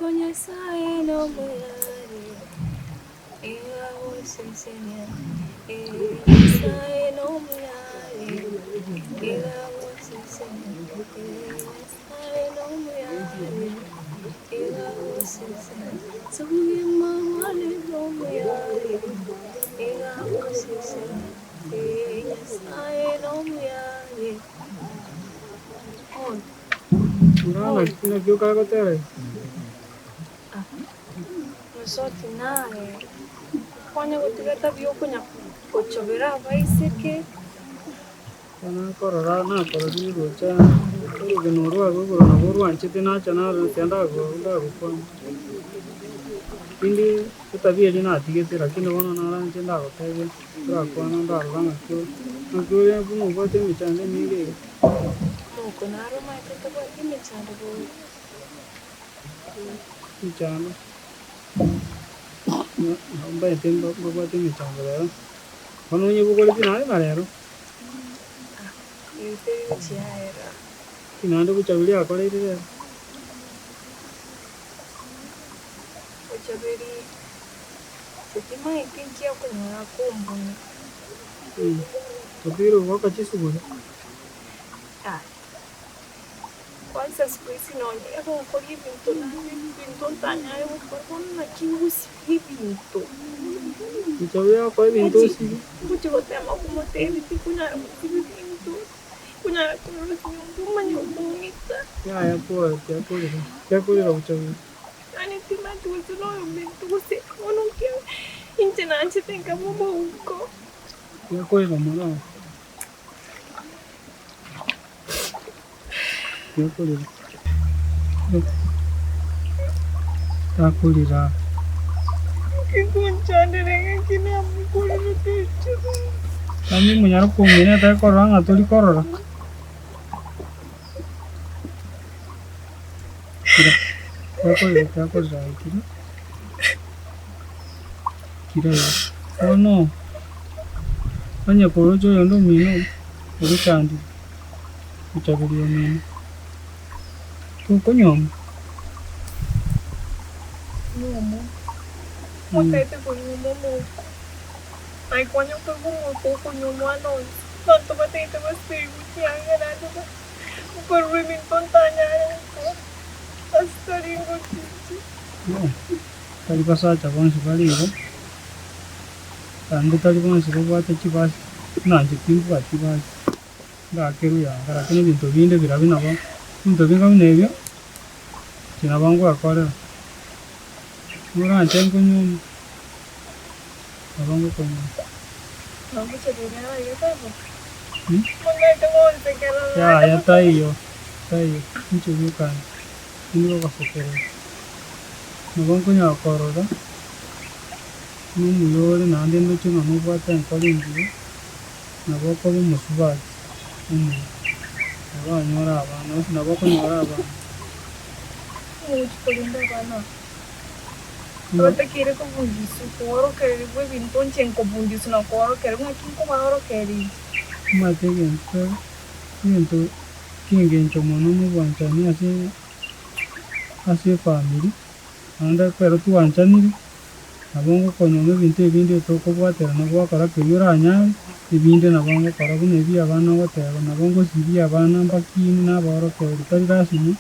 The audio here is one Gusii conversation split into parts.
Omouko Nyasae nomoyare, iga agosesenia, ee Nyasae nomoyare, iga agosesenia, ee Nyasae nomoyare, iga agosesenia, ase obogima bwane nomoyare, iga agosesenia, ee Nyasae nomoyare. Naki naki okagotera? Mosoti naye kwanya gotiga etabi okonya gochobera abaiseke. Nakorora nakororire roche orogena orwo rwabo igoro nabo rwanchete nacha narora inche ndagokwana. Rinde etabia eria natigete lakini bono naranche ndagotebia torakwana ndarora ng'aki ore, ng'aki ore buna obwate emechando emenge iga. Omouko naro omanyete tabwati emechando bori. Emechando, mbaete mbabwate emechando rero, bono onyebogoretie naende na rero. Eyio teri gochiaera. Ki naende bochaberi akoreire rero? Bochaberi, inche timaeti nki okonyora akombuna. Otigire goaka chisuguri? Kwanza siku hizi nonye egokoria ebinto naende ebinto ntanyare gokora bono naki ngosibia ebinto. Nchabe yakoa ebinto osibie. Ngochia gotema komotebia tikonyara gosibia ebinto, tikonyara korosia nyomba omanye okong'ita. Yaya pole tiakorera, tiakorera bochabe. Yaani timanyeti gose noyominto gose bono nki inche nanchete nkaba omouko. Tiakorera mono. Takorera. Takorera. Yaani omonyare kong'ina atari korora ng'a tori korora. Kira, takorera takorera aye kira, kira igo. Bono, onye koroche oyonde omino ogochandire. Gochaberia omino, tokonyuoma. Nyuomo, otaete konyuoma omouko, aye kwanya koigwa omouko okonywa omwana onsi, abanto bataete basibwe chianga naende ba nkorwa ebinto ntanyare gokora ase tari ngochichi. Tari basacha bonsi bare igo, naende tari bonsi babwate chibasi, buna inche timbwati basi. Ngakerwa yanga, lakini ebinto binde birabe nabo, ebinto binga buna ebio, inche nabo ngwekorera. Noranche nkonyuoma, nabo ngokonyuoma. Yaya taiyo, taiyo, inche bweka tindi gogosekerera. Nabo nkonyara korora, nomuya ore naende ndoche ng'a nobwate enkoro engiya. Nabo okoba omosubati omuya, oranyore abana, gose nabo okonyora abana. Omogochi korende abana aba abatakeire kobundiswa koorokererigwa ebinto inche nkobundiswa na koorokererigwa ng'aki nkobaorokereria. Omanyete egento egento ki'engencho mono nobwanchani ase ase efamiri, naende ekero twanchanire. Nabo ngokonyora ebinto ebinde tokobwaterana gwakora keria oranyare, ebinde nabo ngokora buna ebi abana ogoteba, nabo ngosibia abana mbakini nabaorokereri tari lasima,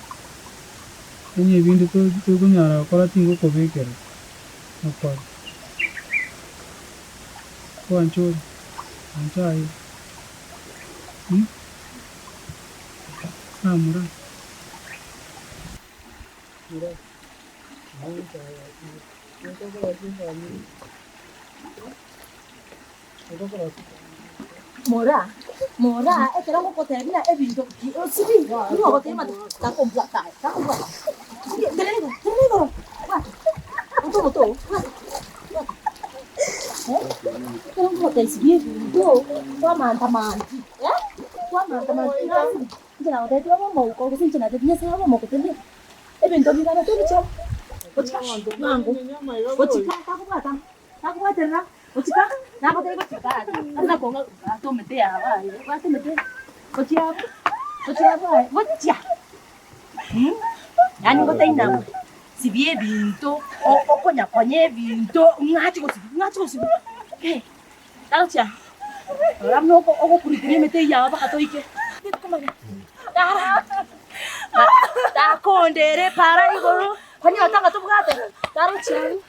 onye ebinde tokonyara gokora tingokobekera okore. Kwancha ore, ancha aye Samura. Mora, mora, ekero ngogotebia buna ebinto bi osibi, nigo ogoteba ng'a takombwata aye, takombwata. Tenena igoro, tenena igoro, bwata, bwata omote oo, bwata, bwata eh, ekero ngogotebia sibia ebinto, kwamantamanti eh, kwamantamanti irasibia, inche nagotebetie obe omouko gose inche natebirie Nyasaye obe omouko tenena. Ebinto bigana tobicha gochika bwango gochika takobwata takobwaterera gochika nagotebia gochika aye buna kong'a bwata omete yabo aye bwata omete gochia abwo gochia abwo aye gochia yaani ngotainama. Sibia ebinto, okonyakonya ebinto, ng'ache gosibia, ng'ache gosibia. Eh, tarochia, rora buna oko ogokurikuria emete eyio yao mpaka toike. Tikomanya. Tara, takondera epara igoro, kwani amatanga tobwate? Tarochia abwo,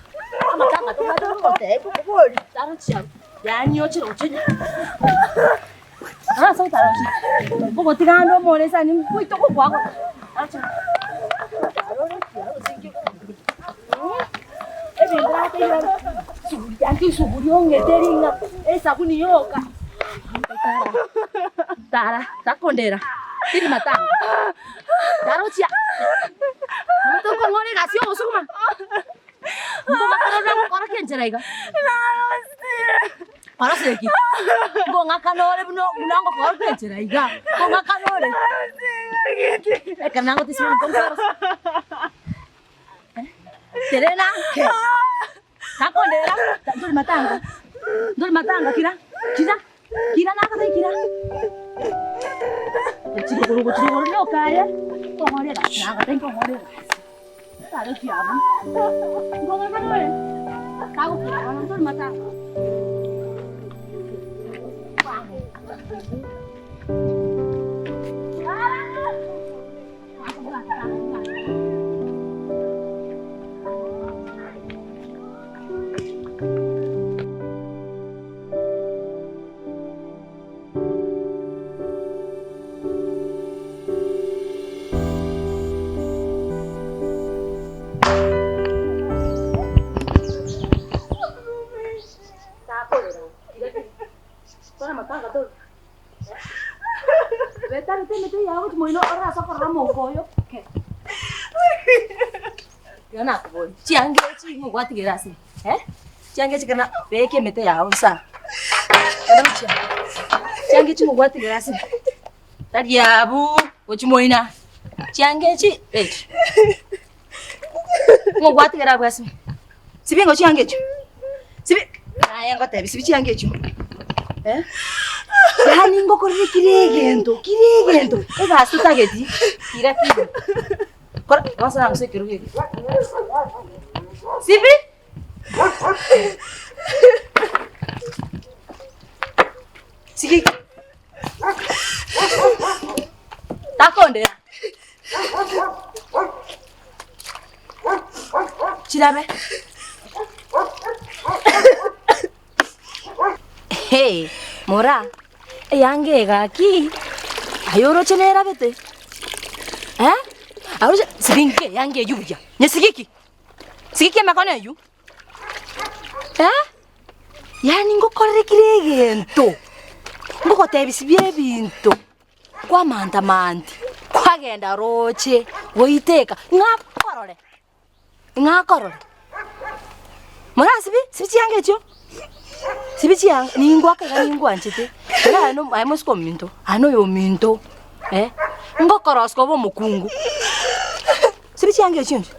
amatanga tobwate ngotebia okoboria, tarochia abwo, yaani oche roche. Ase otaroche, ogotiga ande omoresa ningwite ogokoa acha ebinto natebiwa suguri anche esuguri ong'ete ring'a esabuni yoka tara tara takondera tiri matanga tarochia omanyete okong'ora egasi ya obosuguma nkobakorora ngokora enchera iga. Orosire ki? Ngong'akana ore buna buna ngokoroka enchera iga. Ngong'akana ore. Ekero nagotesia omonto nkorosa. Eh, terena nke. Takondera, ntori matanga. Ntori matanga kira, kira, kira nagotebia kira. Gochia igoro gochia igoro rioka aye, nkong'ore egasi nagotebia nkong'ore egasi. Tari kiabo. Ngong'akana ore. Tagokira bono ntori matanga. Chianga echi nigo gwatigera ase eh, chianga echi ekero beka emete yago inse aa, chianga echi nigo gwatigera ase tari abwo gochia moino chianga echi echi nigo gwatigera abwo ase sibia ingo chianga echio sibi naye ngotebia sibia chianga echio eh, yaani ngokorere kera egento kera egento egasi totageti kira kira. Kora gose ase ekerogo eke. Sibi. Sigi. Takondera. Chirabe. Hey, mora. Eanga eye gaki, aye oroche nerabete, eh? Aroche siginki eanga eywo buya, nyesigiki, sigiki emekono eywo, eh? Yaani ngokorere kera egento, ngogotebia sibia ebinto, kwamantamanti, kwagenda roche, goiteka, ng'a korore. Ng'a akorore. Morasibi, sibi chianga echio, sibi chianga, ningwake iga ningwanchete, ere aye no aye mosike ominto, aye noyo ominto eh, ngokorosia obe omokungu, sibi chianga echio inche,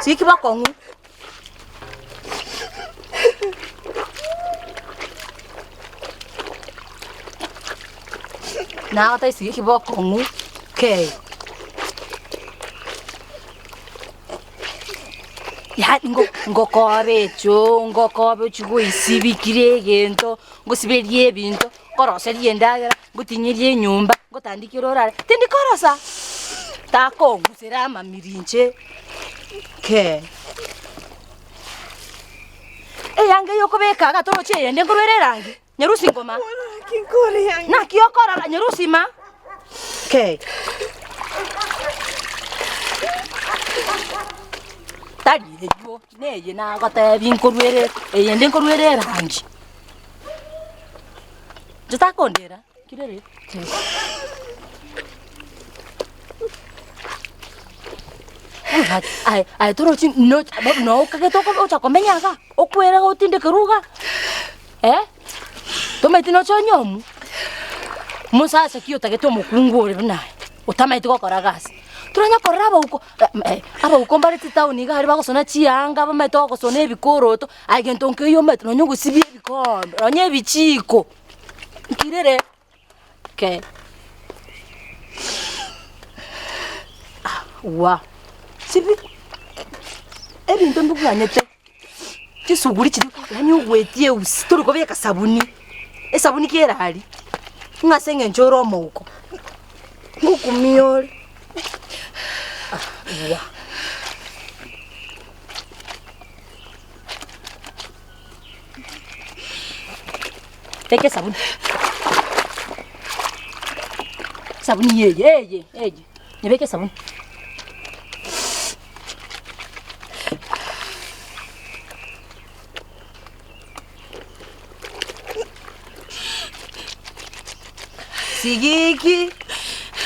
siki bokong'u. Nagotaisigia kibokong'u kei. Yaani ngo ngokobe echoo ngokobe ochie goisibia kera egento, ngosiberie ebinto, nkoroserie endagera, ngotinyerie enyomba, ngotandikere orare, tindi korosa, takong'usera amamiri inche. Kee. Eanga eyio okobeka iga toroche eyende nkorwa ere erangi, nyerusie ngoma. Naki okorora nyerusie ma. Kee. Tari eywo, neye nagotebia nkorwa ere eyende nkorwa ere erangi. Inche takondera, kirere. Aye aye torochi no no okagete oko ocha komenya iga, okwere iga otindekerwe iga eh, tomanyeti noche onyomwe, mosacha ki otagete omokungu ore buna aye, otamaeti gokora gasi. Toranya korora abauko abauko mbare chitown iga aria bagosona chianga bamaete gogosona ebikoroto, aye gento nkeiyo omanyete nonye ogosibia ebikombe, nonye ebichiko, nkirere. Ke. Wa! Sibi ebinto mbibwanyete, chisuguri chiria yaani ogwetie eusi tori kobeka sabuni, esabuni kere aria, ng'a ase eng'encho ore omouko, ngokumia ore ah wa. Beka esabuni, esabuni eye eye eye, nyebeke esabuni. Sigiki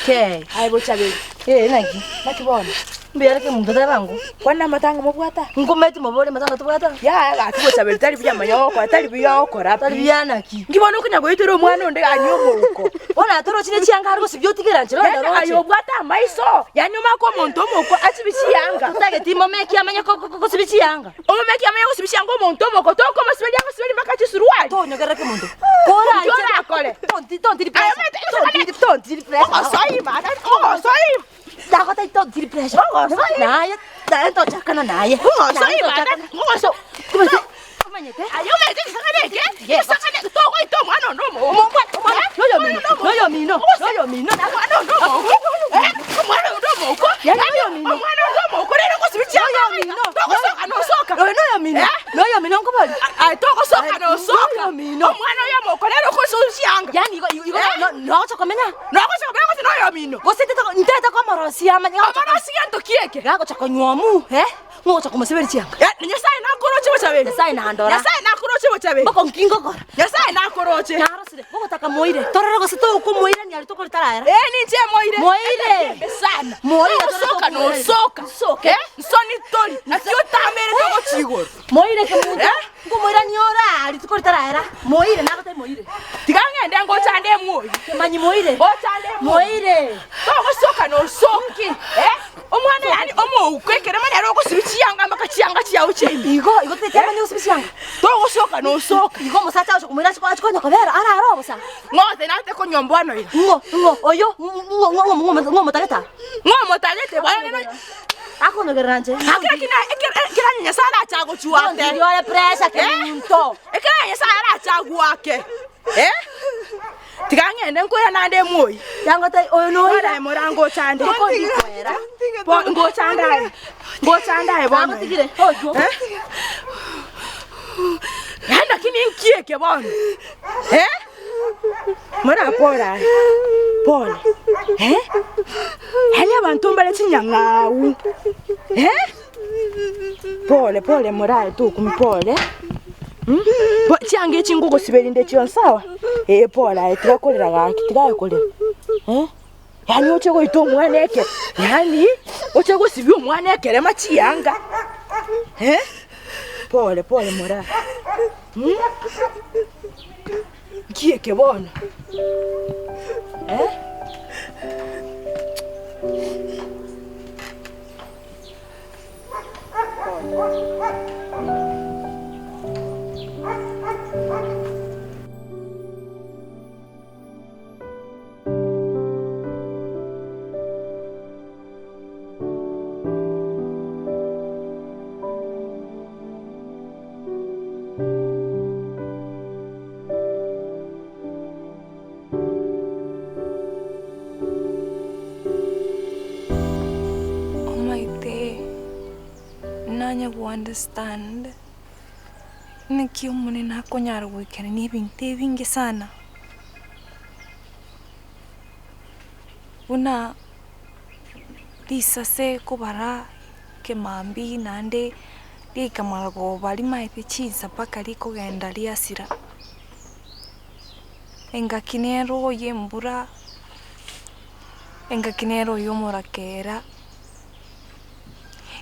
kei. Aye bochaberi. Ee naki. Naki bono? Mbuya are kemonto teba ng'o. Kwani namatanga mobwata? Nkometi mobore matanga tobwata. Yaya gaki bochaberi tari buya manya ogokora tari buya ogokora pi. Tari buya naki. Nki bono okonya goitera omwana onde gani omouko. Bono atorochi ne chianga are gosibia otigera nchera Yaani ondaroche. aye obwate amaiso, yaani omake omonto omouko asibie chianga. Totageti momeki amanye gosibia chianga. Omomeki amanye gosibia chianga omonto omouko tokomosiberia agosiberia mpaka chisuruari. Tonyogerera kemonto. Inki orakore? Tonti tontiri Aye pressure. omanyete Tontiri tontiri pressure. Ogosoima, ogosoima. Ndagotebia tontiri pressure. Ogosoima. Naye naye ntochakana naye. Naye Ogosoima, ntochakana. ogoso. Omanyete omanyete. Aye omanyete egesang'ani eke? Yes. Egesang'ani eke togoita omwana onde omouko. Omwana omwana noyo mino noyo mino noyo mino. Omwana onde omouko. Eh, omwana onde omouko. Yaani noyo mino. Omwana onde omouko rero ogosibia chianga Noyo mino. Togosoka nosoka. Oyo noyo mino. Eh? Noyo mino nkobori. Aye togosoka nosoka. Noyo mino. Omwana oyo omouko rero ogosibia chianga. Yaani igo igo Eh? no nogocha komenya. Nogocha komenya gose noyo mino. Gose ntete komorosia amanye Omorosia gento ki eke? Gagocha konywa eh? Ng'ogocha komosiberia chianga. Eh, Nyasaye nakoroche bochaberi. Nyasaye nandora. Nyasaye nakoroche bochaberi. Boko nki ngokora? Nyasaye nakoroche. Narosire, bogotaka moire. Torore gose tokomoirania aria tokori taraera. Eh, ninche moire. Moire. Embe sana. Moire tore Osoka tokomoirania. nosoka. Nsoke. Eh, nsoni tori. Naki otamere togochia igoro. Moire kemunto. Eh? Nkomoirania ore aa rituko ritaraera. Moire nagotebia moire. Tiga ng'ende ngochande emwoyo. Kemanyi moire. Ngochande emwoyo. Moire. Togosoka nosoka. Eh? Omwana yaani omouko ekerema nere ogosibia chianga mpaka chianga chiao chiaime. Igo igo tete ogosibia chianga. Togosoka nosoka. Igo omosacha agocha komoira ase ache konya kobera arare obosa. Ng'o tenate konywa mbwano iga. Ng'o ng'o oyo ng'o ng'o ng'o ng'o omotagete aa. Ng'o omotagete bono rero. Akonyogerera inche. Akera kina ekero ekero Nyasaye arache agochwake. Ndiri ore pressure kemunto. Ekero Nyasaye arache agoake. Eh? Tiga ng'ende nkoira nande emoyi. Yangote oyo noira. Ore morango ochande. Okondikwera. Bo ngochande aye. Ngochande aye bono. Nagotigire. Oywo. Eh? Yaani lakini nki eke bono? Eh? Mora pole aye. Pole. Eh? Yaani abanto mbare chinyang'au. Eh? Pole pole morae tokumia pole. Bo chianga echi ngogosiberia inde chionsi sawa? Ee pole aye tiga korera gaki, tiga aye korera eh. Yaani oche goita omwana eke yaani oche gosibia omwana ekerema chianga eh, pole pole moraa nki eke bono eh. Omanyete nanye go understand naki omonene akonyara goikerania ebinto ebinge sana, buna risase kobara ekemambia naende riaika marogoba rimaete chinsa mpaka rikogenda riasira. Engaki nero oye embura, engaki nero oye omorakera,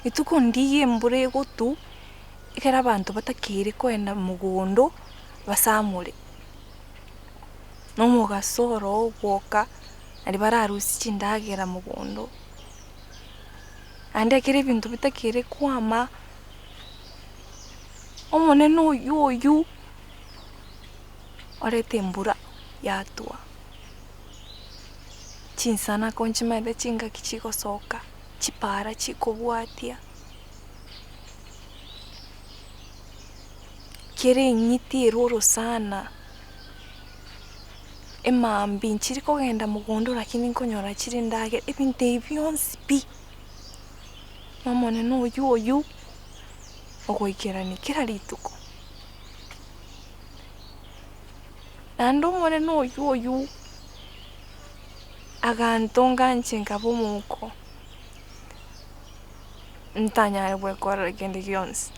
rituko ndiiyo embura egotwa, ekero abanto batakeire koenda mogondo basamore, na omogaso oro ogwoka naria bararusie chindagera mogondo. Naende ekero ebinto bitakeire kwama, omonene oywo oywo. Orete embura yatwa, chinsana ko nchimaete chingaki chigosoka, Chipaara chikobwatia, kera eng'iti ere orosana, emambia nchiri kogenda mogondo lakini nkonyora chire endagera, ebinto ebi bionsi pi, na omonene oywo oywo ogoikerania kera rituko. Naende omonene oywo oywo agantonga inche nkaba omouko, ntanyare gwekorera kende gionsi.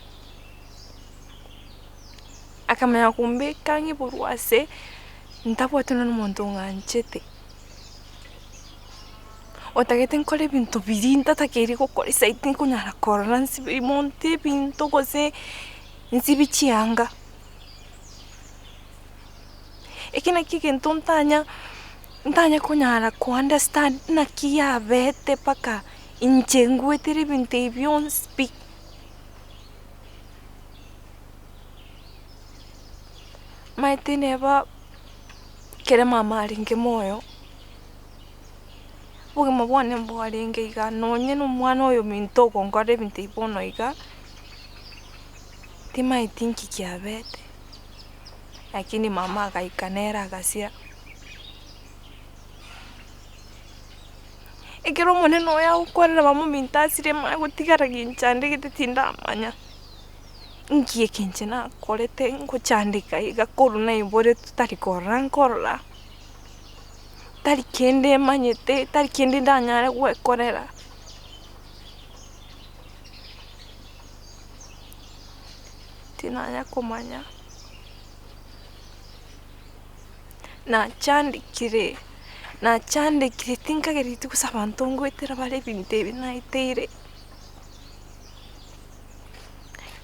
Akamanya kombeka ng'iborwe ase ntabwati nonye na omonto ong'anchete, otagete nkore ebinto biria ntatakeiri gokora esaidi tinkonyara korora nsibe monto ebinto gose nsibi chianga. Eki nakio egento ntanya ntanya konyara ko understand naki yabete mpaka inche ngwetere ebinto ebi bionsi pi. Omanyete neba ekere mama arenge moyo, obogima bwane mbwarenge iga nonye na omwana oyo ominto ogonkorera ebinto ebi bono iga, timanyeti nki kiabete. Lakini mama agaika nere agasira. Ekero omonene oye agokwanera mama ominto asire manye gotigara ginchandegete tindamanya nki eke inche nakorete ngochandeka iga korwa naiboretwe tari korora nkorora, tari kende manyete, tari kende ndanyare gwekorera. Tinanya komanya, nachandekire, nachandekire tinkagereti gose abanto ngoetera bare ebinto ebi naeteire.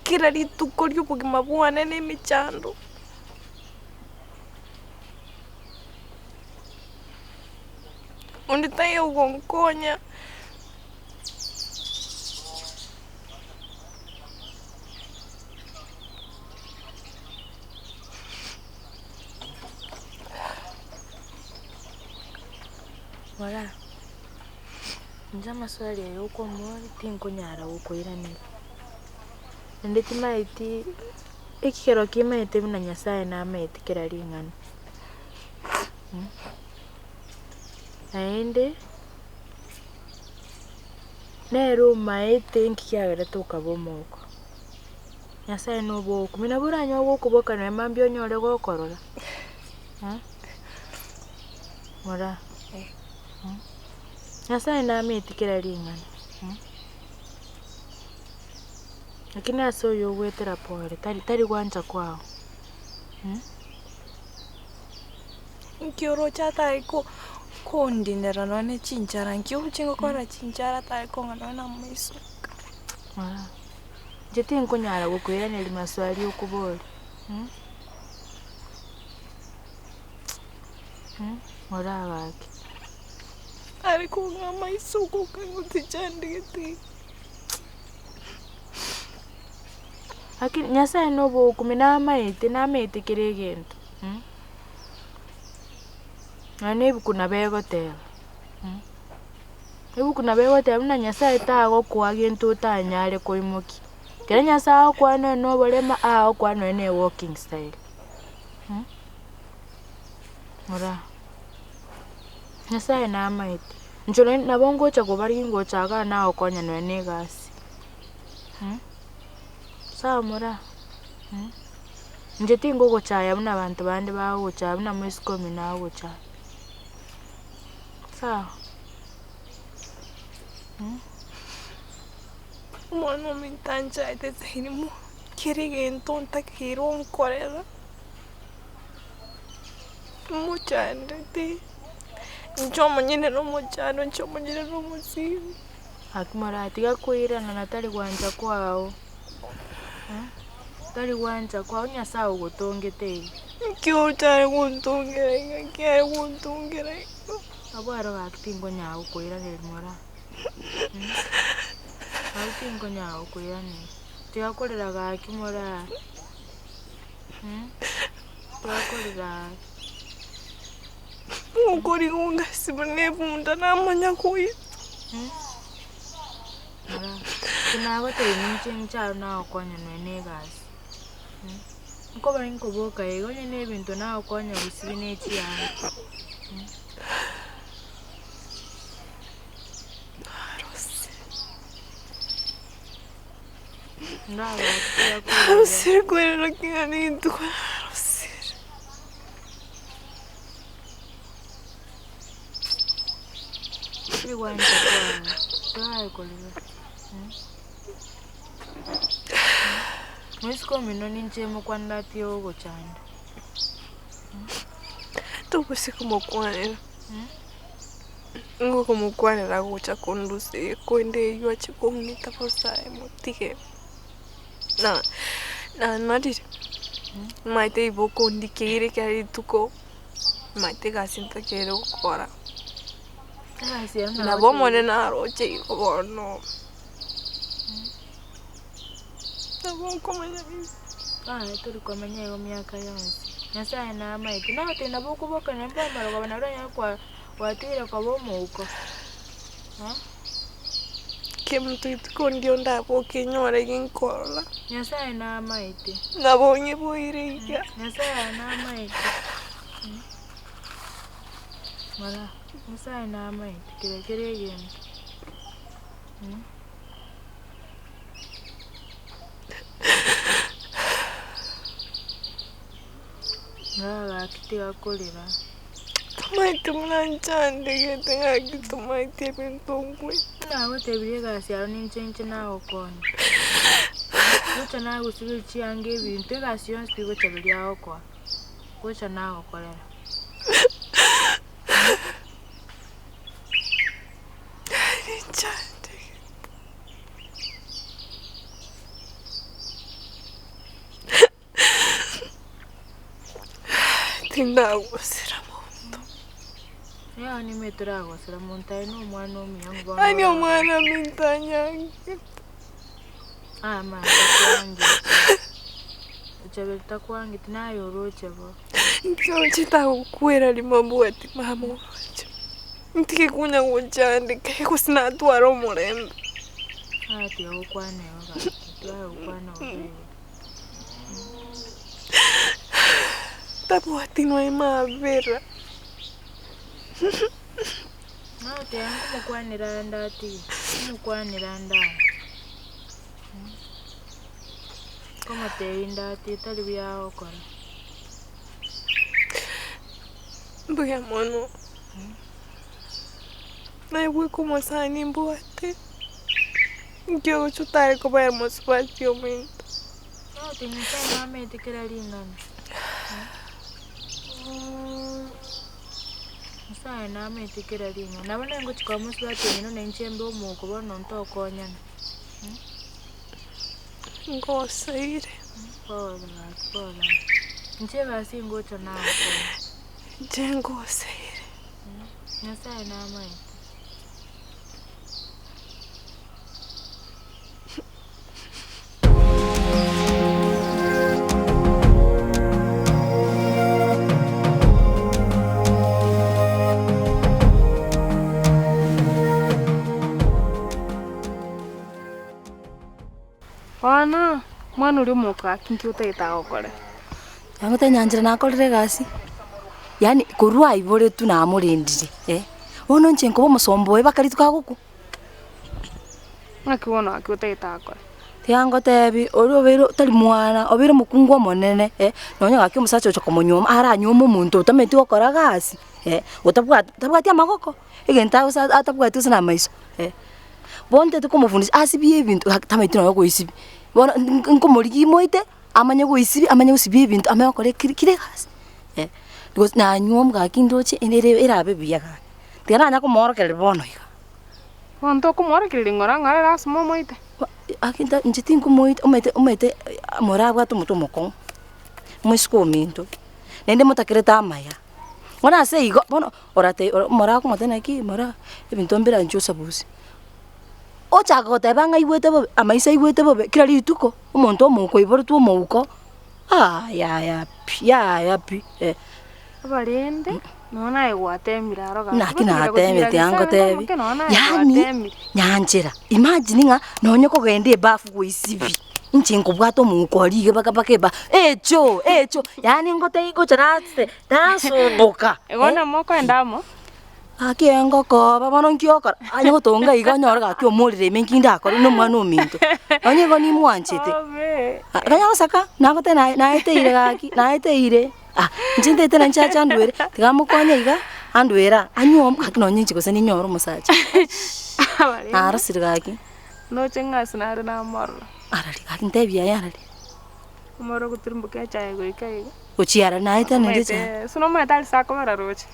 Kera rituko ria obogima bwane na emechando. Onde taiyo ogonkonya. Rora, inche amaswali aya okomoria tinkonyara gokoiraneria, naende timaeti ekero kimaete buna Nyasaye namaete kera ring'ana, naende. Nere omaete inki kiagerete okaba omouko. Nyasaye nobokumia, nabo oranyore gokoboka nonya mambia onyore gokorora Moraa Nyasaye namaeti kera ring'ana lakini ase oyo ogoetera pore tari tari gwancha kwao. Nki oroche atare ko- kondinera nonya ne chinchara, nki oroche ngokora chinchara atare kong'a nonya na amaiso. Inche tinkonyara gokoiraneria maswali okoboria oragake. Are kong'a amaiso gokang'u tichandegete. Lakini Nyasaye nobokumia namaete namaete kera egento. Nonya na ebuku nabo egoteba, ebuku nabo egoteba buna Nyasaye tagokoa gento otanyare koimokia. Ekero Nyasaye agokoa nonya na oborema, agokoa nonya na ewalking style, Rora, Nyasaye namaete, inche nonye nabo ngocha kobarigia ngocha igaa nagokonya nonya na egasi, sawa moraa. Inche tingogochaya buna abanto bande bagogochaya buna moiseke omino agogochaya, sawa. Omwana ominto anchaete saini mo, kera egento ntakeire onkorera, mochandete, inche omonyene na omochando, inche omonyene na omosigo. Gaki moratiga koirana na tari gwancha kwao. Tari gwancha kwao Nyasae ogotongete iga. Nki otare gontongera iga, nki are gontongera iga. Abwo aro gaki tinkonyara gokoiraneria moraa, gaki tinkonyara gokoiraneria, tiga korera gaki moraa, tiga korera gaki. Ngokoriga ongasi buna ebunda namanya goita. Tinagotebia ninche inche aro nagokonya nonya na egasi, nkoba nkoboka iga onye na ebinto nagokonya gosibia na echianga. Narosire kwerera kera rituko narosire. Moiseke omino ninche mokwaneratie ogochanda. Tobose komokwanera, ngokomokwanera agocha kondusia ekwende eywo ache kong'ita bosa aye motige. Na nanarire, omanyete igo okondikeire kera rituko, omanyete egasi ntakeire gokora. Egasi ero Nabo nagotebirie. omonene aroche igo bono, nabo okomanya igo. Aye tori komenya igo miaka yonsi, Nyasaye namaete. Nagotebia nabo okoboka naende amarogoba naro onye kwa gwatigire koba omouko eh. Kemunto rituko ndio ndaboke nyore ginkorora. Nyasaye namaete. Nabo onyeboire iga. Nyasaye namaete. Mara, Nyasaye namaete kera kera egento. Ng'a gaki tiga korera. Tomaeti buna nchandegete gaki tomaeti ebinto nkwete. Nagotebirie egasi yao ninche inche nagokonya. Gocha nagosiberia chianga ebinto egasi yonsi pi gocha riria agokoa, gocha nagokorera. Nchandegete. Tindagosera monto. Yaani ime toragosera monto aye na omwana omuya ng'o bono Yaani oragosere. omwana ominto anyangete. Ama takwangeti. Ochaberi takwangeti naye oroche bo. Inche oche tagokwera rimo mbwati mama oroche. Ntige konya gochandeka gose natwara omorembe. Aya tiga gokwana igo gaki, tiga gokwana bobe igo. Tabwati nonya mabera. Nagoteba nkomokwanera ande atige, nkomokwanera ande aa. Nkomotebia inde atige tari buya agokora. Mbuya mono, naye bweka omosani mbwate. Inki ogocha otare kobera mosubati ominto? Noti Nyasae namete kera ring'ana. Nyasae namete kera ring'ana. Nabo nengochia koba mosubati omino na inche mbe omouko bono ntokonyana. Ngosaire. Pole gaki pole. Inche egasi ngocha nagokora. Inche ngosaire. Nyasae namaete. Bono, omwana oria omoka inki otagete agokore? Nagotebia nyanchera nakorire egasi, yaani korwa aiboretwe namorendire eh, bono inche nkoba omosomba oye mpaka rituko agokwa. Ng'aki bono gaki otagete agokore? Tiga ngotebi, oria obeire tari mwana, obeire omokungu omonene eh, nonya gaki omosacha ocha komonyuoma, aranyuome omonto otamanyeti gokora gasi eh, otabwati tabwati amagoko, egento agosa atabwati gose na amaiso eh. Bono ntagete komofundisha asibie ebinto gaki tamanyeti nonya goesibia, bono nkomorigia moite. Amanye goisibia, amanye gosibia ebinto, amanye gokora ekeri kera egasi eh, because nanywa gaki ndoche ere erabe buya gaki. Tiga nanya komoorokereria bono iga. Bono tokomoorokereria ng'ora ng'ora ere ase momoite? Aki nta inche tinkomoita omanyete omanyete morabwate omotwe omokong'u, moiseke ominto, naende motakerete amaya. Bono ase igo, bono orate morakomotebia naki mora ebinto mbire inche osabusie. Ochaka goteba ng'a aigwete bobe, amaiso aigwete bobe kera rituko, omonto omouko oiboretwe omouko, aah yaya pi, yaya pi eh. Abarende. Nonya naye gwatemire aro gaki. Naki Gotira natemete gotira tiga gisa ngotebi. omoke nonya naye Yaani gwatemire. nyanchera, imagine ng'a nonye kogenda ebafu goisibia, inche nkobwata omouko aria iga mpaka mpaka ebafu, echoo echoo, yaani ngotebia ngocha nase nasumboka Igo eh. nabo mokoenda amo. Gaki engokoba bono nki okora? Onye gotonga iga onyore gaki omorere ime nki ndakore na omwana ominto. Onye igo nimwanchete, Obe. kanya goseka, nagotebia naye naeteire gaki, naeteire, ah, inche ntaete na nchache andwere, tiga mokonye iga, andwera, anywe gaki nonye inche gose ninyore omosacha. Abarende. Narosire gaki. Noche ng'a ase nare namorora. Arari gaki ntebi aye arari. Omorero ogotirimboka echae goika iga. Gochia arari naetanire echae. Omanyete, ase nomanyete aria ase akobera roche.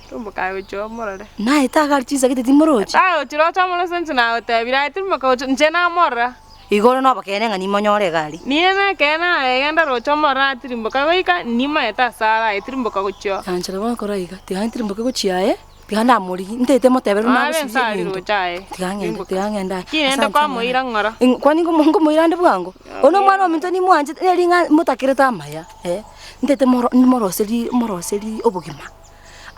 Tumboka aye gochia omorore. Naete agari chinsa gete timorochi. Tagochia roche omorore ase inche nagotebirie aye tumboka gochia inche namorora. Igoro nobokeene ng'a nimonyore egari. Niye nekeene aye genda roche omorore atirimboka goika nimaete ase are aye tirimboka gochia oo. Nanchera bono kora iga, tiga ntirimboke gochia aye, tiga ndamorigie, ntaete motebere buna Are agosiria nse aria ebinto. roche aye, Tiga ng'ende, timboka. tiga ng'ende aye. Ki rende Asante kwamoira mwana. ng'ora? Ing- Kwani ngomo ngomoira ande bwango? Oyo na omwana ominto nimwanchete, neri ng'a motakerete amaya eh, ntaete moro nimoroserie moroserie obogima.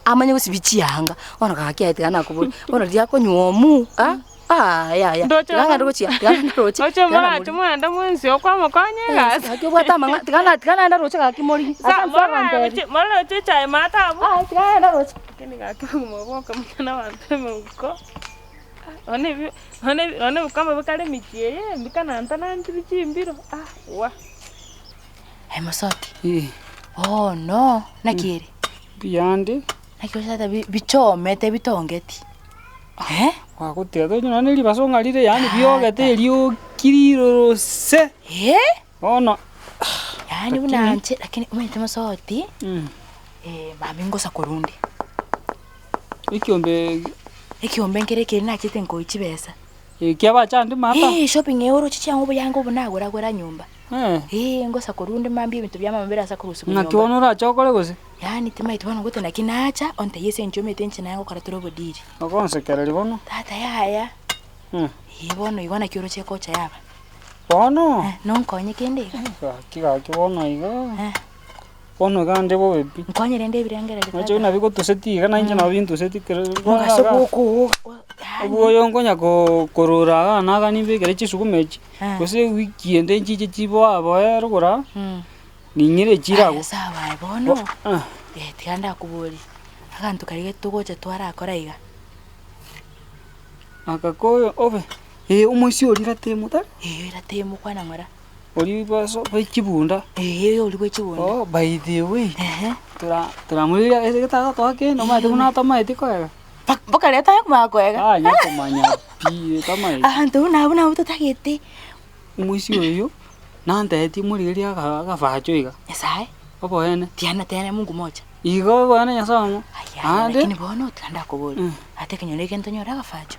Amanye gosibia chianga, bono gaki aye tiga nakoboria, bono riria akonywa omu ah, ah yaya, Ndoche tiga ng'ende gochia, tiga ng'ende roche, Roche tiga morache namorigia. moende mwensi okwamokonya egasi. Gaki obwate amang'ana, tiga na tiga naende roche gaki morigie, Sa ase ase agontebia. morache morache echae maate abwo. Aye tiga naende roche. Lakini gaki obogima obo bokamanya na abanto emeuko, ah nonye ebi nonye ebi nonye ebikombe bikare emechie eye mbikanantanantiri chimbiro ah wah. Aye mosoti, bono naki ere? Mbuyande. Naki osate bichomete bitongeti eh? Gwagoteba tonya nonya ne ribaso ng'a rire yaani biogete erioki rirorose. Eh? Bono Yaani buna inche lakini omanyete mosoti, mambia ngosa korwa onde. Ekiombe. Ekiombe nkere ekeri nachete nkoyia chibesa. Ekia bachande mata. Eh, shopping eye oroche chiang'u oboyanga obo nagora gora nyomba. Eh, ngosa korwa onde mambia ebinto bia mama bire ase akorusia Ng'aki nyomba. bono orache okore gose? Yaani timaeti bono ngote naki nacha, ontebie ase eng'encho omanyete inche naye ngokora tore obodiri. Ogonsekereria bono? Tata yaya, eh bono igo naki oroche ekocha yaba. Bono? Nonkonye kende iga? Gaki gaki bono iga. Bono iga nde bobe pi. Nkonye rende ebirengererio Oche tata. buna bigotuseti iga nainche nabo bintuseti kere bono Mogaso iga. bwokowoka yaani. Oboyo nkonya ko- korora iga naga nimbekere chisukuma echi, gose ewiki ende nchiche chiboa boe rogoro aa, ninyire echire Aya abwo. sawa aye bono, eh tiga ndakoborie, aganto karia togocha twarakora iga. Aka koyo obe, eh omoisia oria ratemo tari? Eeh ratemo kwana ng'ora. Oria baso bwe chibunda. Eeh oria bwe chibunda. Oh by the way, Ehe. tora toramorigereria ase getaka toa kende omanyete buna atamaeti koega. Mpaka rero tari komanya koega. Tanya komanya pi tamaeti. Abanto buna abwo nabwo totagete. Omoisia oyio, nantebetie morigererie aga agafacho iga. Nyasaye. Oboene. Tiana tena Mungu moja. Igo oboene Nyasaye omo. Ayaya Naende. lakini bono tiga ndakoboria, ate ekenyoro eke ntonyore agafacho?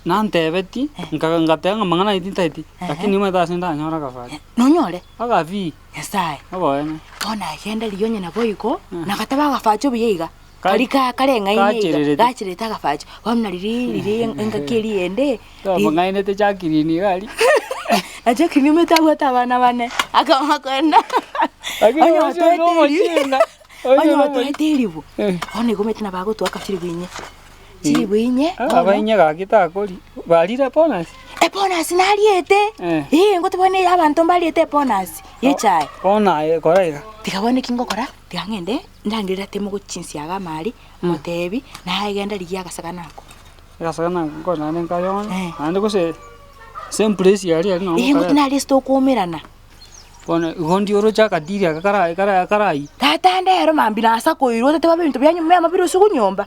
Nantebetie, nkaga ngateba ng'a amang'ana ayio tintageti, lakini nimanyete ase ndanyore agafacho. Nonyore? Agabii. Nyasaye. Oboene. Bono agenda riria onye naboigo, nagateba agafacho buya iga, kari ka kareng'aine iga, Gachererete. gachererete agafacho, bono na riria riria engaki eria ende, ri Amang'ainete Jacqueline iga aria. Na Jacqueline omanyete abwate abana bane, akaba akoenda Lakini onye omochie otoete nomochie eri ng'a, oyo onye nomochie. otoete eribu, bono igo omanyete nabo agotwaka chiribu inye. Chiribu inye, bono. Abainye gaki takori, barire bonus? Ebonus nariete, Eh. eh ngote bono abanto mbariete ebonus ya echae. Bono aye kora iga. Tiga bono eki ngokora, tiga ng'ende ndangerere atemo gochinsiaga amari, motebi, naye genda rigia agasagana ako. Agasagana ako nkore naende nkayore, Eh. naende gose same place aria aria nabo Eh ngote nkareta. naria ase tokoumerana. Bono igo ndioroche akadiri aka kara kara karayie. Tata ndero mambia nase koirwa otateba ebinto bia nyuma yamo bire ase nyomba.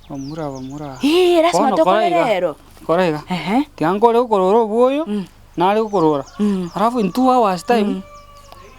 Bamura bamura. Eeh lasima Bono kora tokore iga, rero. kora iga. Ehe. Tiga nkore gokorora obwoyo, nare gokorora. Alafu in 2 hours time,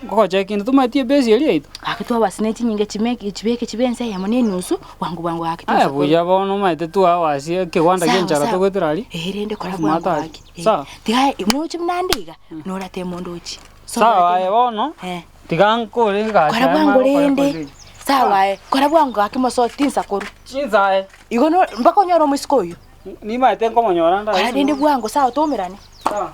ngogochecki inde tomaeti ebase eria yaito. Gaki 2 hours ne chinyinga chimeke chibeke chibe ense eyemo na enusu, bwango bwango gaki Aye tosa korwa. buya bono omanyete 2 hours ekegwanda Sawa kia enchara sawa. togoetera aria. Eeh rende kora Alafu bwango matari. gaki. Eh, Sawa. Tiga moche buna ande iga, norate mondo ochie. Sawa aye bono, Eh. tiga nkore egasi Kora aye bwango mare gokora rende, kore. sawa aye, kora bwango gaki mosoe tinsa korwa. Chinsa aye. Igo no mpaka onyore omoiseke oyio. Nimaete nkomonyora ndaye. Kora rende bwango sawa toumerane. Sawa.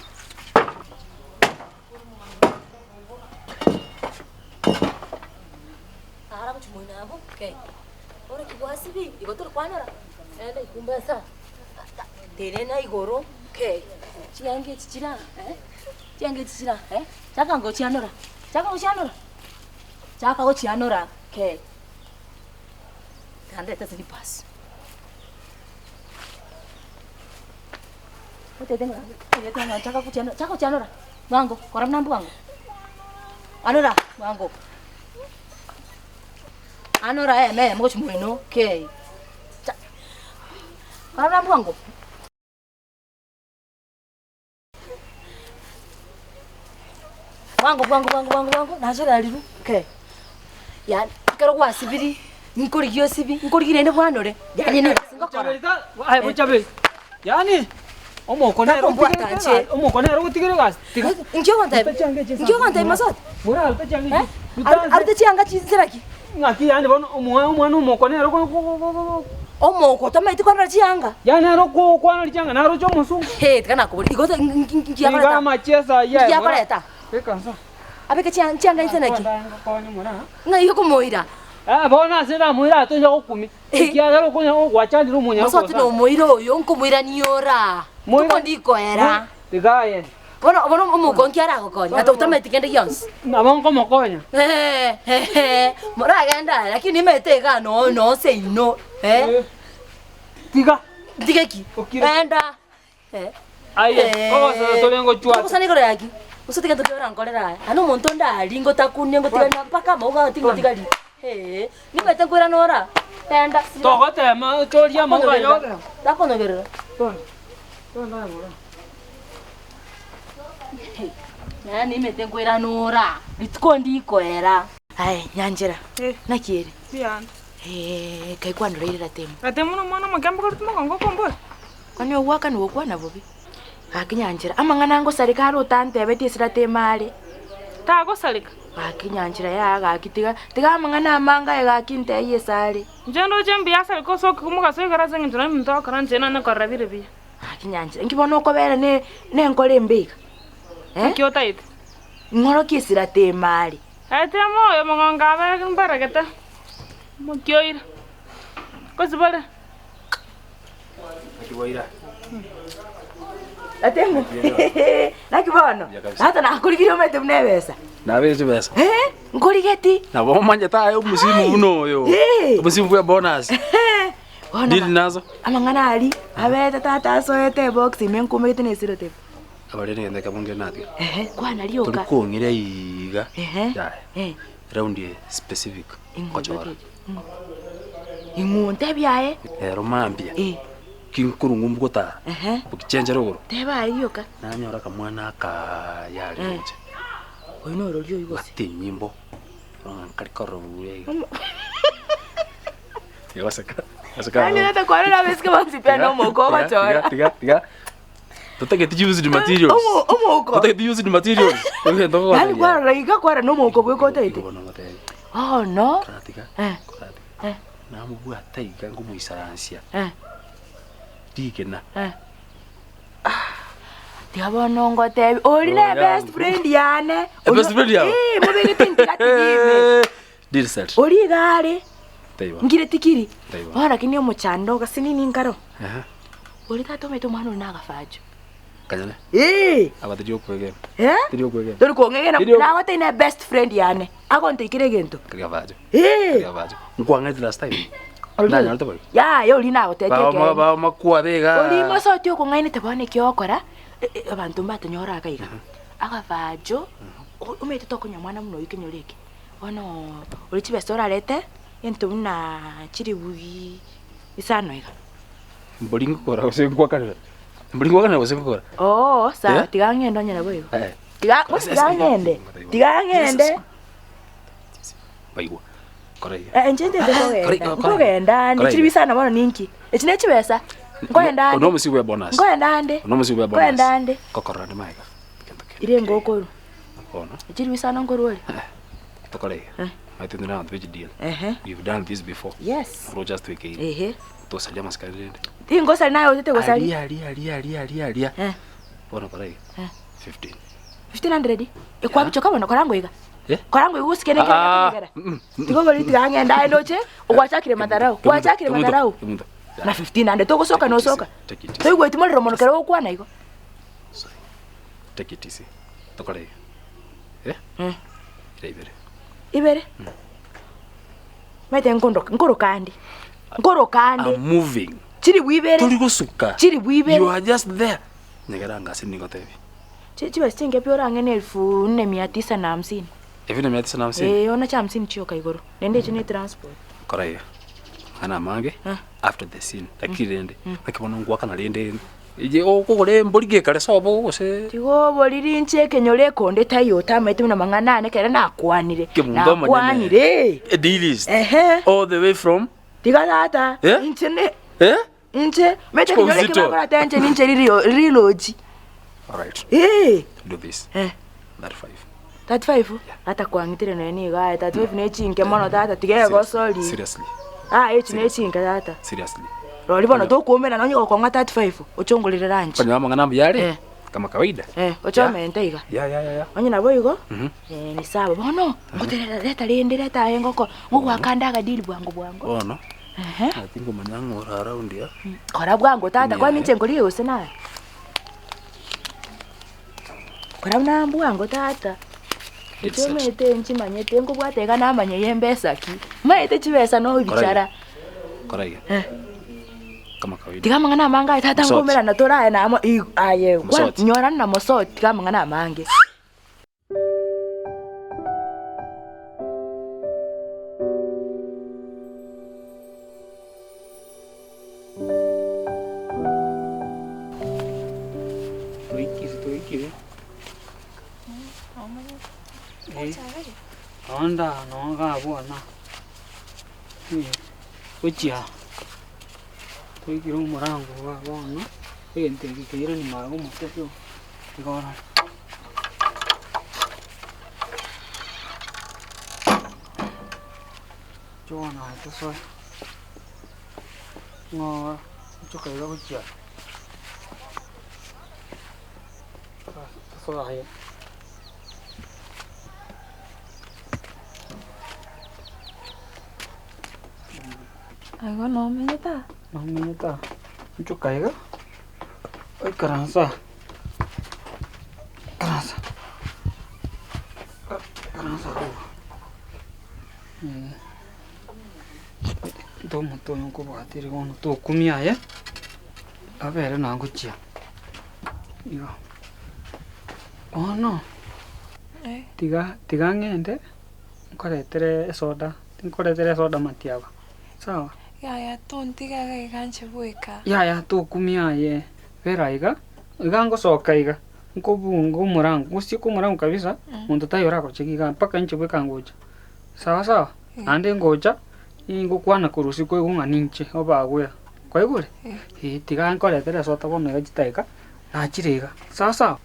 Ara gochia moino abwo. Okay. Bono ki gwasibi, igo tori kwanora, enda ikumbe ase aa, tenena igoro, okay, chianga echi chire aa eh, chianga echi chire aa eh, chaka ngochianora, chaka gochianora, chaka gochianora, okay. Tandete slippers. Otete ng'a otete ng'a chaka gochianora, chaka gochianora, bwango, kora buna mbwango, anora bwango. Anora eme eyemo gochia moino kei. Cha kora buna mbwango. Bwango bwango bwango bwango bwango nachora riru kei. Yaani ekero gwasibiri, nkorigia osibi, nkorigia naende bwanore, yaani negasi ngokora. Aye bochaberi, yaani omoko nere Takombwata otigere inche. egasi, omoko nere ogotigera egasi, tiga. Inki ogontebia? Ruta chianga echi Inki ogontebia Masoti? Bora ruta chianga Eh? echi. Ruta anse. Arute chianga chinse naki? Ng'aki yaani bono omwa omwana omoko nere go go go go go. Omoko tamaeti kwanora chianga? Yaani nere okwanora chianga naroche omosungu. Hee tiga nakoboria igo nki Iga nkiakoreta? amachiesa ayio aye mora. Nkiakoreta? Beka nsa. Abeke chia chianga inse naki? Ngokonye mora. Ng'ai okomoira? Eh bono ase namoira atonya gokumia. Ekiagera okonya gwachandire omonyaka Mosoti nomoira oyo nkomoirania ora. Moira- Tokondikoera. Tiga aye. Bono bono omouko nki aragokonya? Ata otamanyeti kende gionsi. Nabo nkomokonya. Eeh moragende aye lakini nimanyete igaa noo noo seino eh. Tiga. Ntige ki? Okire. Enda. Eh. Aye, ogosana tore ngochwate. Togosana igoro yaki? Gose tiga ntoki orankorere aya. Ane omonto onde aria ngotakunia ngotigari mpaka amauga ao tingotigari. Eeh, nimanyete nkoirana ora. Enda. Togotema ochorie amauga aye ogende. Takonyogerera. Tonda. Tonda aye bora. Nere nimanyete nkoirana ora. Rituko ndikoera. Aye nyanchera, naki ere? Mbuya ande. Eeh, kai kwandoreire ratemo. Ratemo na omwana omoke mbokoreti mogongo okombora. Kwani ogwakana gokwana bobe? Gaki nyanchera, amang'ana ngosareka are otantebetie ase ratemo are. Tagosareka. Gaki nyanchera yaya gaki tiga tiga amang'ana amange aye gaki ntebie ase are. Inche ndoche mbuya asareke osoke komogaso igoro ase eng'encho nari omonto agokora inche nanye korora bire buya. Gaki nyanchera, inki bono okobera ne nenkoro embe iga? Eh? Naki otaete? Ing'orokie ase ratemo are. Aye temo oyo omogongo abe mbaregete, mokioire, kosibore. Ratemo, naki bono? Tata nakorigirie omanyete buna ebesa. Nabere chibesa. Eh, nkorigeti. Nabo omanyete aye omusimu buna oyo. Eh. Omusimu bwa bonus. Bono Dili nazo. amang'ana aria, abete tata asoete ebox ime nkumegete na eselotep. Abareri ngende kabunge natiga. Ehe, kwana rioka. Tori kong'ira iga. Ehe. Yaya. Eh. Round eye specific. Ngochora. Ing'o ntebie aye. Ero mambia. Eh. Kinkorwa ng'umbu gotara. Ehe. Gokichenchera ogoro. Teba aye rioka. Nanyora akamwana akaaya are roche. Oyo norori oyio gose? Bwate enyimbo. Ng'a nkari korora buya iga. Tiga goseka. Goseka. Yaani tata kwarora abaiseke bonsi pi na omouko ogochora. Tiga tiga tiga. Totageti used materials. Omo- omouko. Totageti used materials. Egento Yaani ogotebia. kwarora iga kwarora na omouko bweka otaete. Igo bono ngotebia. Bono. Koratiga. Eh. Koratiga. Eh. Namobwata iga ngomoisaransia. Eh. Rigena. Eh. Tiga bono ngotebie, ori ne best friend yane. E best friend yao? Eh, mobegete ntigati ime. Deal set. Ori iga are, Taiba. nkire tikiri. Taiba. Bono lakini omochando gasinini nkaro. Aha. Ori tata omanyete omwana oria nagafacho. Kanyane. Eh. Aba tiri okwegena. Eh? Tiri okwegena. Tori kong'egena, Tiri ok- nagotebi ne best friend yane, agonteikera egento. Kari gafacho. Eh. Kari gafacho. Nkwang'ete last time. Ori- Ndanyorete boigo. Yaya oria nagotetia Bao ekeene. bao makwabe iga. Oria mosoti okong'ainete bono eki ogokora, e- e- abanto mbatonyore iga iga. Agafacho, o- omanyete tokonya omwana buna oyio kenyoro eke, bono oria chibesa orarete, egento buna chilifu isano iga. Mbori ngokora gose ngwakanera? Mbori ngwakanera gose ngokora? Oo, sawa Eh? tiga ng'ende onye nabo igo. Eh. Tiga gose tiga ng'ende, tiga ng'ende. Baigwa. Kora iga. Eh, inche ntete Kora kogenda. iga, kora iga. Nkogenda ande, Kora chiri iga. bisana bono ninki? Echi ne chibesa. Nkoenda Ono ande. omosie bwe bonus. Nkoenda ande. Ono omosie bwe bonus. Nkoenda ande. Ngokorora ande magega. Egento kende. Ire ngokorwa. Bono. Chiri bisana nkorwa ore. Tokore iga. Eh. Omanyete intwe na abanto be chideal. Ehe. We've done this before. Yes. Oroche ase twekeire. Ehe. Tosaria amasikani rende. Tingosari naye otete gosari. Aria aria aria aria aria aria. Eh. Bono kora iga. Eh. 15. 1500? Ekwabichoka bono kora ngoiga. Eh? Kora ngoigwa gose kende ekero Ah, gekonyegera. Tiga obori tiga ng'ende aye ndoche, ogwachakire madharau, gwachakire madharau. Kemunto. Na 1500 togosoka nosoka. Take it easy. Toigweti morero mono kero ogokwana igo. Sorry. Take it easy. Tokore iga. Eh? Eh. Ira ibere. Ibere? Maete nkondoka, nkoroka ande. Nkoroka ande. I'm moving. Chiribu ibere. Tori gosuka. Chiribu ibere. You are just there. Nyegera anga ase nigotebie. Chi- Chibesa chinke pi orang'e ne elfu nne mia tisa na hamsini. Elfu nne mia tisa na hamsini. Eh, ona chia hamsini chioka igoro. Naende echio ne transport. Kora iga. Amang'ana amange Eh. after the scene. Lakini rende, naki bono ngwakana rende eye okogora embori gekare sobo gose Tiga oboriri inche ekenyoro ekonde taiyo otamaete buna mang'ana ane ekero nakwanire. Kemunto omonyene. Nakwanire. A deal is Ehe. all the way from Tiga tata. Eh? Inche ne eh? inche omanyete ekenyoro eke Uzito. bakorata inche ninche ririo riroji. Alright, Eh. do this. Eh. 35. 35? Tata kwang'itire nonya nigo aye 35 ne chinke mono tata tiga egosori. Seriously. Aye echi ne chinke tata. Seriously. Rori bono tokoumera nonye gokong'a 35 ochongorere lunch. Okonyora amang'ana ambuya are Eh. kama kawaida. Eh, ochomente iga. Yeah, yeah, yeah, yeah. Onye nabo igo, Mhm. eh, ni sawa. Bono, ngoterera reta rende reta aye ngoko, ngogoaka nde agadili bwango bwango. Bono, Ehe. naki ngomanya ng'a ore around iga. Kora bwango tata, kwani Yeah. inche nkorigia gose naye? Kora buna mbwango tata. Get Inche set. omanyete nchimanyete nkobwata iga namanya eye mbesa ki. Maete chibesa no ebichara. Kora iga. Eh. Kama kawaida. Tiga amang'ana amange aye tata Mosoti. nkoumerana tore aye namo i aye kwa Mosoti. nyorana na mosoti tiga amang'ana amange. Toikire toikire. Eh, Onda no gabwana. Gochia toikire omorango iga bono, egento eke keirani magega omote pi iga orore. Inche bono aye tosoe, ng'ora inchoka iga gochia tosoe aye. Aigo nomenyete aa? Nomenyete aa, inchoka iga, oikaranse aa, ikaransa, ikaransa abwo. Into omote oyo nkobwatire bono tokumia aye, abere nagochia, igo. Bono, tiga tiga ng'ende, nkoretere esoda, tinkoretera esoda matiaba, sawa? Yaya tontiga iga iga inche bweka. Yaya tokumia aye, bera iga, iga ngosoka iga, nkobunga omorango, ngosieka omorango kabisa, monto taiyo oragochegi igaa mpaka inche bweka ngocha. Sawa sawa, naende ngocha, ningokwana korwa isiko igo ng'a ninche obagwera. Kwaigure? Eh, tiga nkoretere esota bono iga chidakika, nachire iga. Sawa sawa?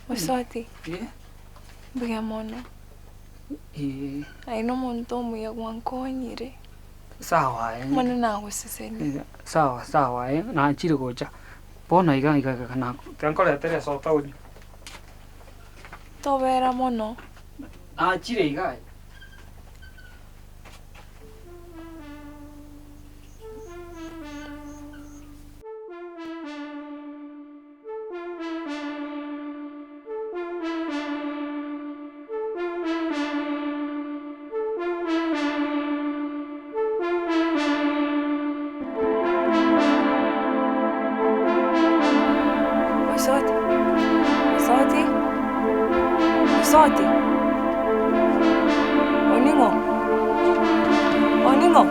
Mosoti, Eh, mbuya mono. eh, Aye nomonto omuya gwankonyire. sawa aye. Bono nagosesenia. Eh, sawa sawa aye, nachire gocha. Bono iga iga iga nako, tiga nkoretere esota onywe. Tobera mono. Nachire iga aye. Mosoti, Mosoti, Mosoti, Oning'o, Oning'o.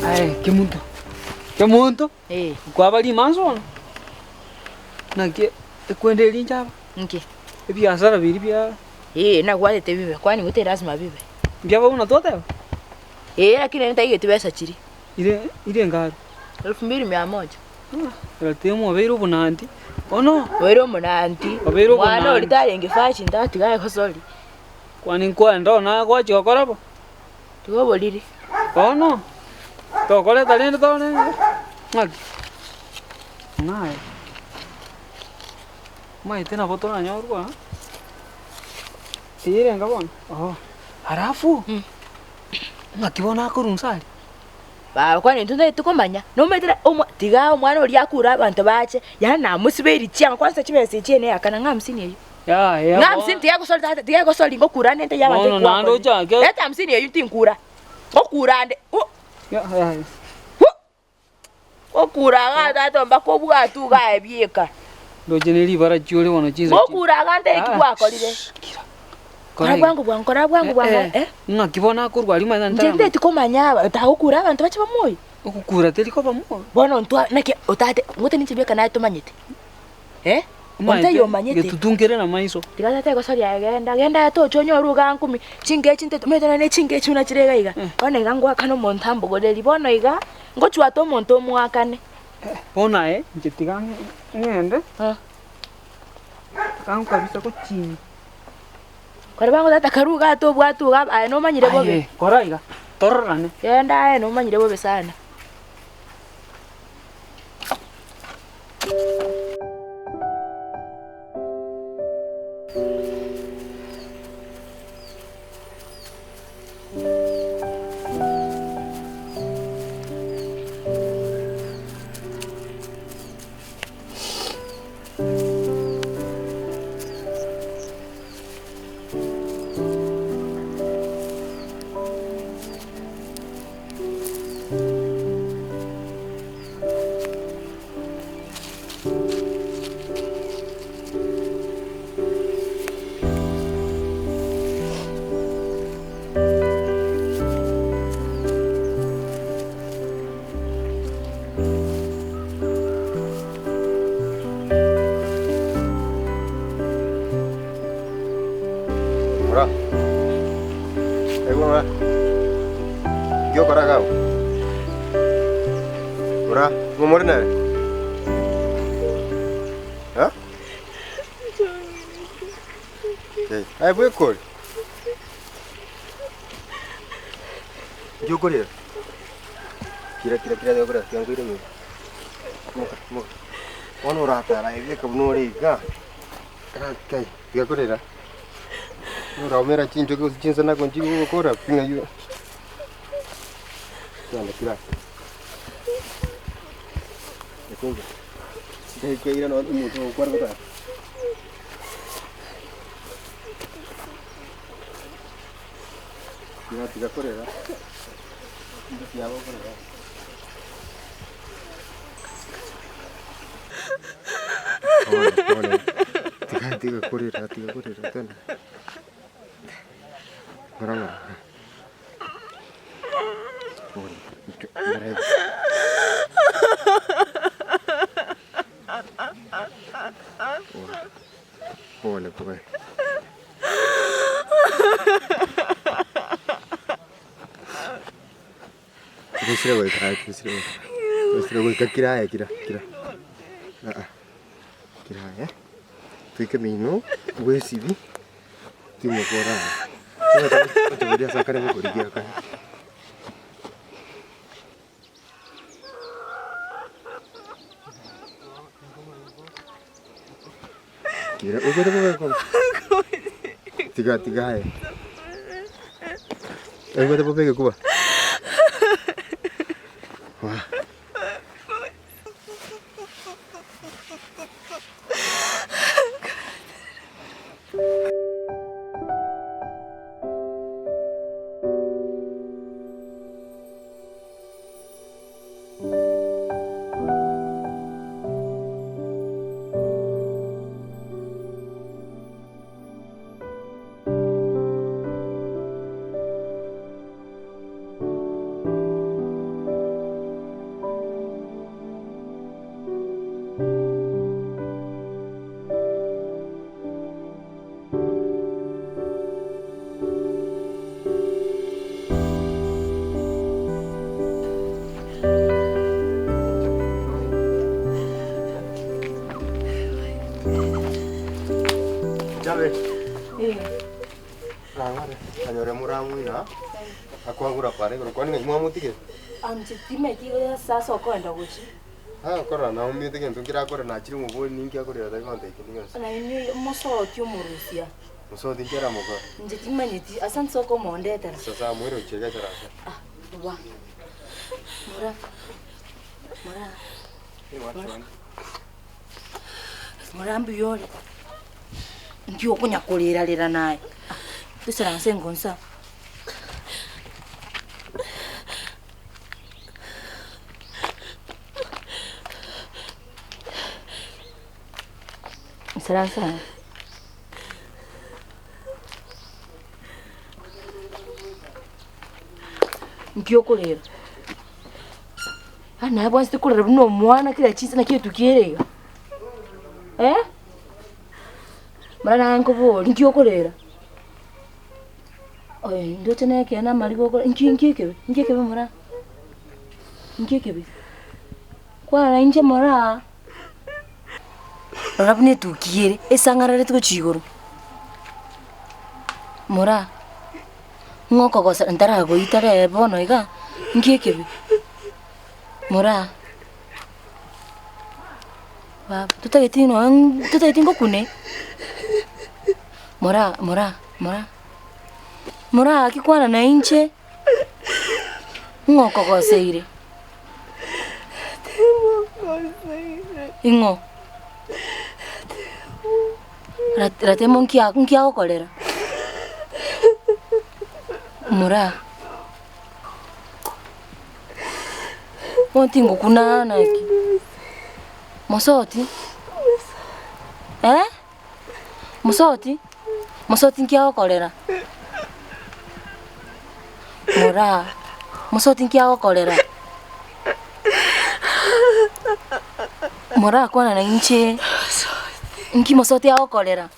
Aye kemunto, kemunto, Eh. kwaba rimansa bono? Naki ekwende eri inche aba? Nki? Ebiasara biria bia. Eh, nagwatete bibe, kwani gose lasima bibe. Mbiaba buna twateba? Eh, lakini nere ntaigeti besa chiria. Ire ire engabi? Elfu mbili mia moja. Ratemo obeire obonanti, bono. Obeire omonanti, Obeire mwana oria obonanti. tarenge fashion tatiga aye gosori. Kwani nkwenda oo naye gwachia gokora bo? Tiga oboriri. Bono, tokoreta rende tore ng'aki? Naye, omanyete nabo toranyorwa aa, eye erenga bono? Oo, alafu, ng'aki bono akorwa inse aria? Baba kwani intwe ntotagete komanya, nomanyete na omwa tiga omwana oria akure abanto bache, yaani namosibeiri chianga kwanza chibesa echi ene yakana ng'a hamsini eywo. Yaya Ng'a hamsini tiga gosori tata, tiga gosori ngokura ande ntaiyo abanto Bono naende ekwakorire. ochake. Leta hamsini eywo tinkura, ngokura ande u Yaya. hu! Ngokura igaa tata mpaka obwatwe igaa aye bieka. Ndoche ne ribara chiore bono chinsa chi. Ngokura igaa ntaiyo eki gwakorire. Kira. Kora bwango bwango, kora bwango bwango, eh. Ng'aki bono akorwa aria omanyete Inche ntarama. nteti komanya aba, tagokura abanto bache bamoye. Ogokura teri koba moyo. Bono ntwa naki otate ngote ninche bieka naye tomanyete eh, Omanyete onde omanyete. getutu nkere na maiso. Tiga tata egosoria aye genda, genda aye tocha onyore iga nkumi, chingechi ntaete omanyete nonye ne chingechi buna chire iga iga, bono iga ngoakana omonto ambogoreri, bono iga, ngochwate omonto omoakane. Bono aye inche tiga ng'ende, tiga nkobisa gochinga. Kore bango tata karue igaa tobwate iga aye nomanyire bobe. Aye kora iga, tororane. Genda aye nomanyire bobe sana. Ora. Aigwa ora. Inki okora iga abwo? Ora, ng'o more nere? Eh? Eh, aye bweka ore? Inki okorera? Kira kira kira tiga korera tiga nkoire nyomba. Moka moka. Bono oratara aye bweka buna ore iga, kai tiga korera. Oraumera chinchoki gose chinsanako nchigokora pi ng'ai Genda kira. Ekunga. Ntekeire no omonto ogokwana gotara. Tiga tiga korera. Tiga korera. Pole pole. Tiga tiga korera tiga korera twende. Ng'ora ng'ora. Pole. Ng'ora iga. Pole. Pole pole. Gosire goika aye, gosire goika. Gosire goika kira aye kira kira. Aa, kira aye, toike mino, bwesibi, timoka orare. Otoboria ase akare gokorigia akare. Kira, oigwete bobe koba? Tiga tiga aye. Oigwete bobe egekuba? Wah. Chabe. Rang'are, anyore moramwina, akwagura kware igoro, kwani ng'ai mwamotigete? Anche timeti ase ase okoenda gochia. Ah, korora naumete gento nkerakore nachire mobori ninki akorera tari gontebia kende gionsi. Nainwe mosotie omorusia. Mosoti nki aramokore? Inche timanyeti ase nse okomondetera. Sasa amoire gochia egechara ase. Ah, wa. Mora. Mora. Mora. Mora mbuya ore. Nki okonya korera rera naye? Ah, toisaranse ngonsa. Isaransa aa. Nki okorera? Yaani naye bwanchete korera buna omwana kera chinsa naki etukia ere iga? Eh? Mara naye nkoborie nki okorera? Oye ndoche nekeene amariga okore nki nki ekebe nki ekebe moraa? Nki ekebe? Kwana inche moraa. Rora buna etukia ere, esang'ararete gochia igoro. Moraa, ng'o okogosa ntaragoita rero bono iga, nki ekebe? Moraa, baba totageti nonye totageti ngokune? Moraa moraa moraa, moraa gaki kwana na inche, ng'o okogoseire? Ing'o? Ratemo nki nki agokorera? Moraa. Bono tingokuna naki? Mosoti? Eh? Mosoti? Mosoti nki agokorera? Moraa, mosoti nki agokorera? Moraa kwana na inche, nki mosoti agokorera?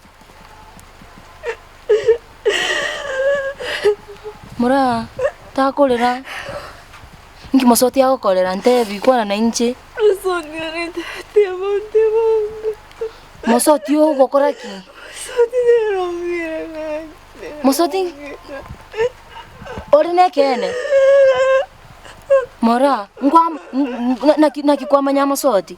Moraa, takorera, nki mosoti agokorera ntebi kwana na inche. Mosoti ogokora ki? Mosoti ore nekeene? Moraa, nkwa naki naki kwamanya mosoti?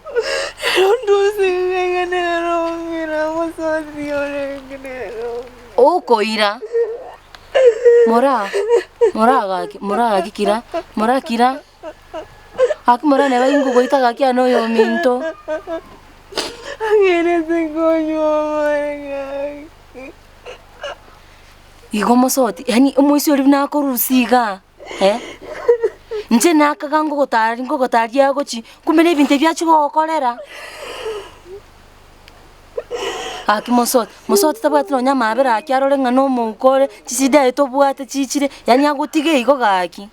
Okoira, moraa, moraa gaki, moraa gaki kira, moraa kira. Gaki morane bai ngogoita gaki aye noyominto. Igo mosoti, yaani omoisia oria buna akorusia igaa eh, inche nakaga ngogotari ngogotaria gochi, kumbe na ebinto ebi achia gogokorera. Gaki mosoti, mosoti tabwati nonye amabera gaki arore ng'a na omouko ore, chisida aye tobwate chichire, yaani agotiga igo gaki.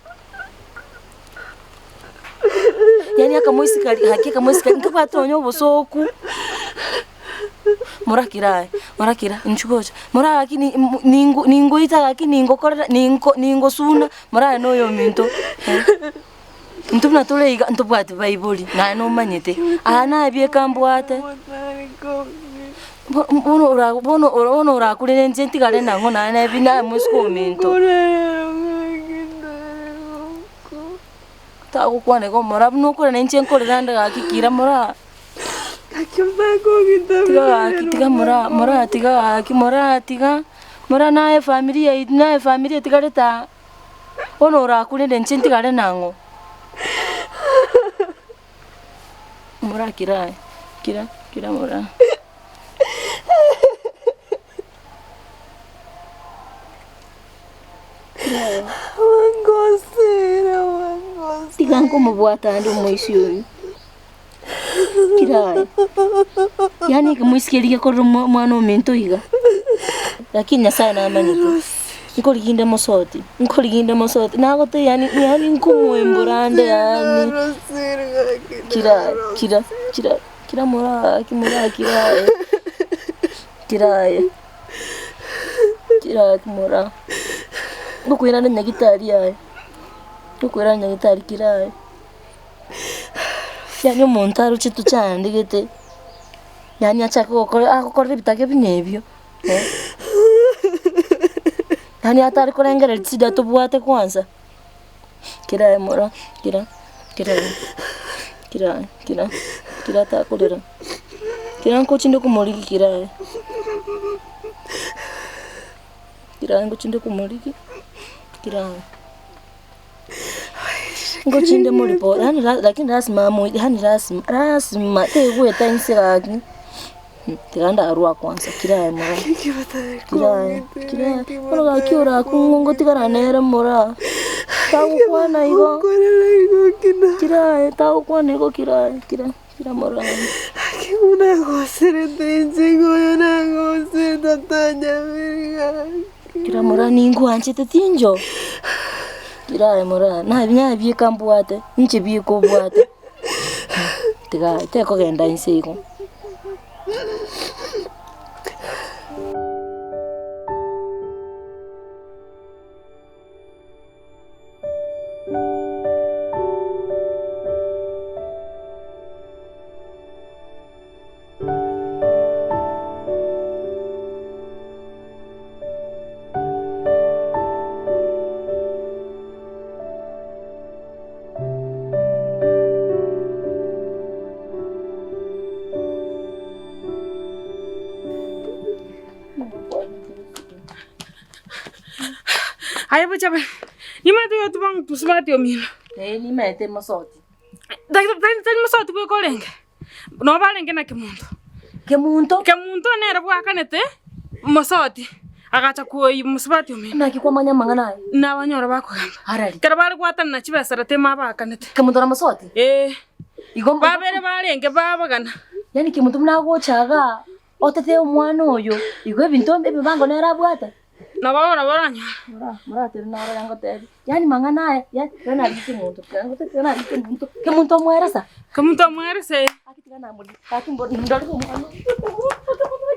Yaani akamoisika aria gaki akamoisika nkabwate nonye obosooku, morakire aye, morakira inchuo gocha, mora gaki ni ningo ningoita gaki ningokorera ninko ningosuna, morare na oyominto eh. Intwe buna tore iga ntobwati baibori, naye nomanyete, aya nabieka mbwate, bo- bono ora bono bono orakurere inche ntigare nang'o naye nebi naye moiseke ominto. Tagokwana igo moraa buna okorera inche nkorera ande gaki kira moraa. Tiga gaki tiga moraa moraa tiga gaki moraa tiga, moraa naye efamiri yaito naye efamiri etigarete aa. Bono orakurere inche ntigare nang'o? Moraa kira aye, kira kira moraa. Tiga nkomobwata ande omoisia oyo, kira aye, yaani ekemo isiko eria gekorera omwana ominto iga, lakini Nyasaye namanyete, nkoriginde mosoti, nkoriginde mosoti, nagotebia yaani yaani nkomoembora ande yaani, kira aye, kira kira kira moraa gaki moraa kira aye, kira aye. Kira moraa, ngokoirana nyagitari aye, ngokoirana nyagitari kira aye, yaani omonto aroche tochandegete, yaani achake gokora agokorera ebitake buna ebio eh, yaani atari korengereria chishida tobwate kwanza, kira aye moraa, kira, kira aye, kira aye, kira, kira takorera. Kera ngochinde komorigia kera aye, kera aye ngochinde komorigia kera aye. Ngochinde moripo yaani la lakini lasima amoite yaani lasima lasima tegoeta inse gaki, tiga ndarwa kwanza kera aye moraa, kera aye kera aye, bono gaki orakong'u ngotigara nere moraa, tagokwana igo, kera aye tagokwana igo kera aye kera. Kira moraa. Kira moraa ninkwanchete tincho, kira aye moraa nabi nabieka mbwate, inche bieka obwate, tiga tekogenda inse igo. Aye bochabe, nimanyete oyotuba mosubati omino. Ee nimanyete mosoti. Tari tari mosoti bweka orenge, nabo barenge na kemunto. Kemunto? Kemunto nere bwakanete mosoti, agacha koyia mosubati omino. Naki kwamanya amang'ana aya? Nabanyora bakogamba. Arari? Ekero bare gwatanana chibesa tema abakanete. Kemunto na mosoti? Ee. Igo Babere barenge babagana. Yaani kemunto buna agocha igaa. Otete omwana oyo, igo ebinto ebibango nere abwate. Nabo ora baranyore. Mora, moratebe narore ngotebi, yaani mang'ana aya, yaani tiga narike kemonto, tiga ngote tiga narike kemonto, kemonto omweresa. Kemonto omweresa eh. Gaki tiga namorire, gaki mboro ndorere omwana oyo.